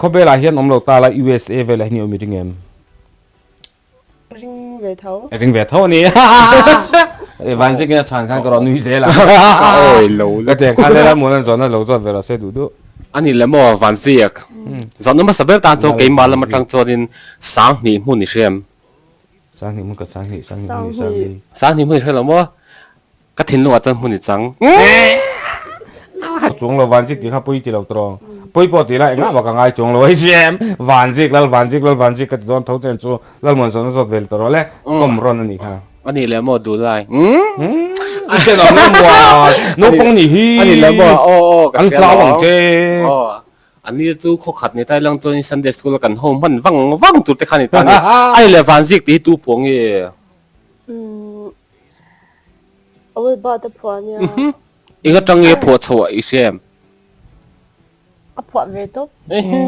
Khawvelah hian awm lo ta la USA velah hian i awm i ring em? Ring ve tho. Ring ve tho a ni. Vanzik in a chhan khan ka rawn nui zel a. Ka awi lo la. Ka tiang khan lela muan an zawn a lo zawt ve rawh se duh duh. A ni le maw Vanzik. Zawhna hmasa ber tan chuan keimah lam atang chuanin Sanghnih hmun i hria em? Sanghnih hmun ka Sanghnih Sanghnih hmun i Sanghnih. Sanghnih hmun i hre lo maw? Ka thinlungah chuan hmun i chang. Chuang lo Vanzik tih kha pawi ti lo tawh. Pawi pawh ti la engah mah ka ngai chuang lo hei hriam. Vanzik lal Vanzik lal Vanzik ka ti dawn tho chen chu Lalmuan zawn a zawt vel tawh rawh le. Kawm rawn a nih kha. A nih leh maw duh lai. I hriat awm lo muan. Naupang nih hi. A nih leh maw aw aw ka hria lo. An hlau ang che. A ni chu khaw khat ni tai lang chuan Sunday school a kan ho hman vang vang tur te kha ni ta ni. A ni leh Vanzik tih hi tu pawh nge? Awi bat a phuah nia. Eng atang nge phuah chhoh i hria em? A phuah ve tawp.